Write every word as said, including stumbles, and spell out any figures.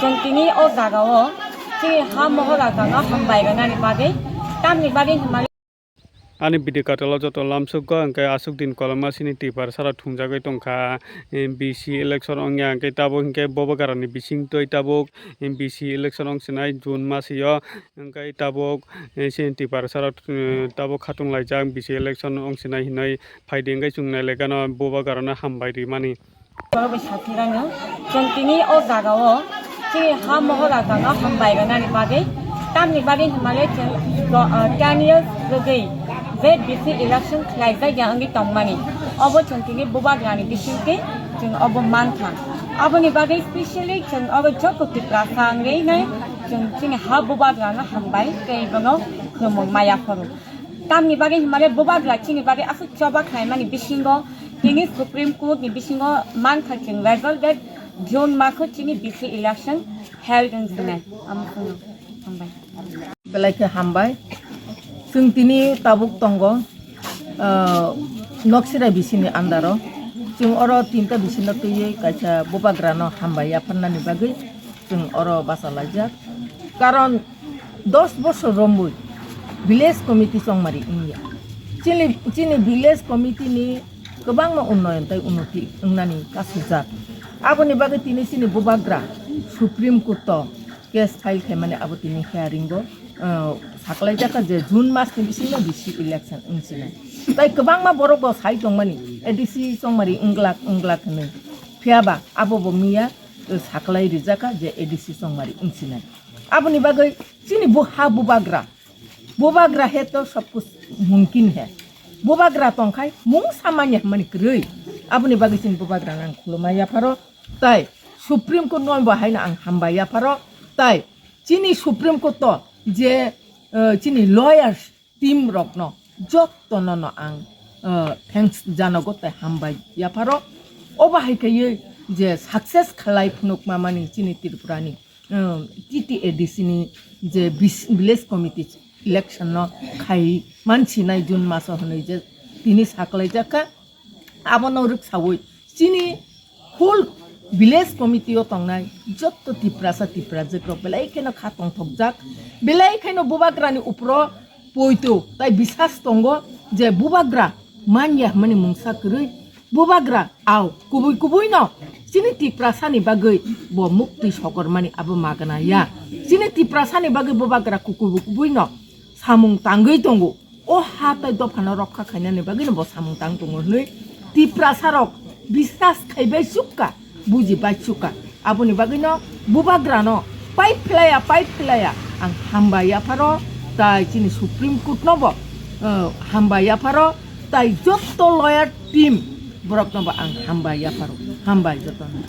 Chwng tini o jagao chini ha mohor rok no hambai rwnani bagwi, tamni bagwi hwnmale. Ani video katalo joto lamsukgo, hwnkhe aswk din koloma sini Tiprasarok thumjagwi tongkha, eh, B C election wngya, hwnkhe tabuk hwnkhe Bubagrani bisingtwi tabuk, eh, B C election wngsinai June masio, hwnkhe tabuk, eh, sini Tiprasarok, eh, tabuk khatung laijak B C election wngsinai hinwi phaidi, hwnkhe chwng nailaikano Bubagrano hambai rimani. Borok bai sakirano, chwng tini o jagao chini ha mohor rok no hambai rwnani bagwi, tamni bagwi hwnmale chwng go-, ah, ten years rwgwi je B C election khlaijak ya wngwi tongmani, obo chwng tini Bubagrani bisingtwi chwng obo mankha. Aboni bagwi specially chwng obo joto Tiprasa wngwi nai chwng chini ha Bubagrano hambai tei bono khulumung maya phuru. Tamni bagwi hwnmale Bubagra chini bagwi aswk choba khlaimani bisingo tini Supreme Court ni bisingo mankha chwng result that June maso chini B C election held wngsinai. Amo chwngno hambai. Belai khe hambai. Chwng tini tabuk tongo, ah, Noksirai B C ni under o. Chwng oro tinta B C no twiwi kaisa Bubagrano hambai yapharnani bagwi chwng oro bachalaijak. Karon dos bosor romwi village committee chongmari wngya. Chini, chini village committee ni kwbangma unnoyon tei unnoti wngnani kasijak. Aboni bagwi tini chini Bubagra Supreme Court o case file khaimani abo tini hearing o, uh, saklaijak kha je June mas ni bisingo B C election wngsinai. Tai kwbangma borok bo sai tongmani A D C chongmari wngglak wngglak hinwi. Phiyaba abo bo miya, uh, saklai rijak kha je A D C chongmari wngsinai. Aboni bagwi chini bo ha Bubagra, Bubagra he to sab kuch mumkin he. Bubagra tongkhai mungsa manya hwnmani kwrwi. Aboni bagwi chini Bubagrano ang khulumma yapharo. Tai Supreme Court no bo haino ang hambai yapharo. Tai chini Supreme Court to je, eh, chini lawyers team rokno jottono no ang, eh, thanks janogo tai hambai yapharo. Obo hai khaiwi je success khlai phunukma mani chini Tripura ni, eh, T T A D C ni je bis-, village committee election no khai mansinai June maso hwnwi je tini saklaijak kha. Abono rwksawi chini whole village committee o tongnai jotto Tiprasa Tiprajwk rok belai kheno kha tongthokjak, belai kheno Bubagrani upro poito tai bisas tongo je Bubagra manya hwnmani mungsa kwrwi, Bubagra au kubui kubui no chini Tiprasani bagwi bo muktwi sokormani abo magana ya, chini Tiprasani bagwi Bubagra ku-, kubui kubui no samung tangwi tongo. O ha tai dophano rokha khainani bagwino bo samung tang tongo hwnwi Tiprasarok bisas khaibai chukka, bujibai chukka. Aboni bagwino Bubagrano pai phlaiya, pai phlaiya ang hambai yapharo, tai chini Supreme Court no bo, eh, hambai yapharo, tai jotto lawyer team borokno bo ang hambai yapharo, hambai jotono.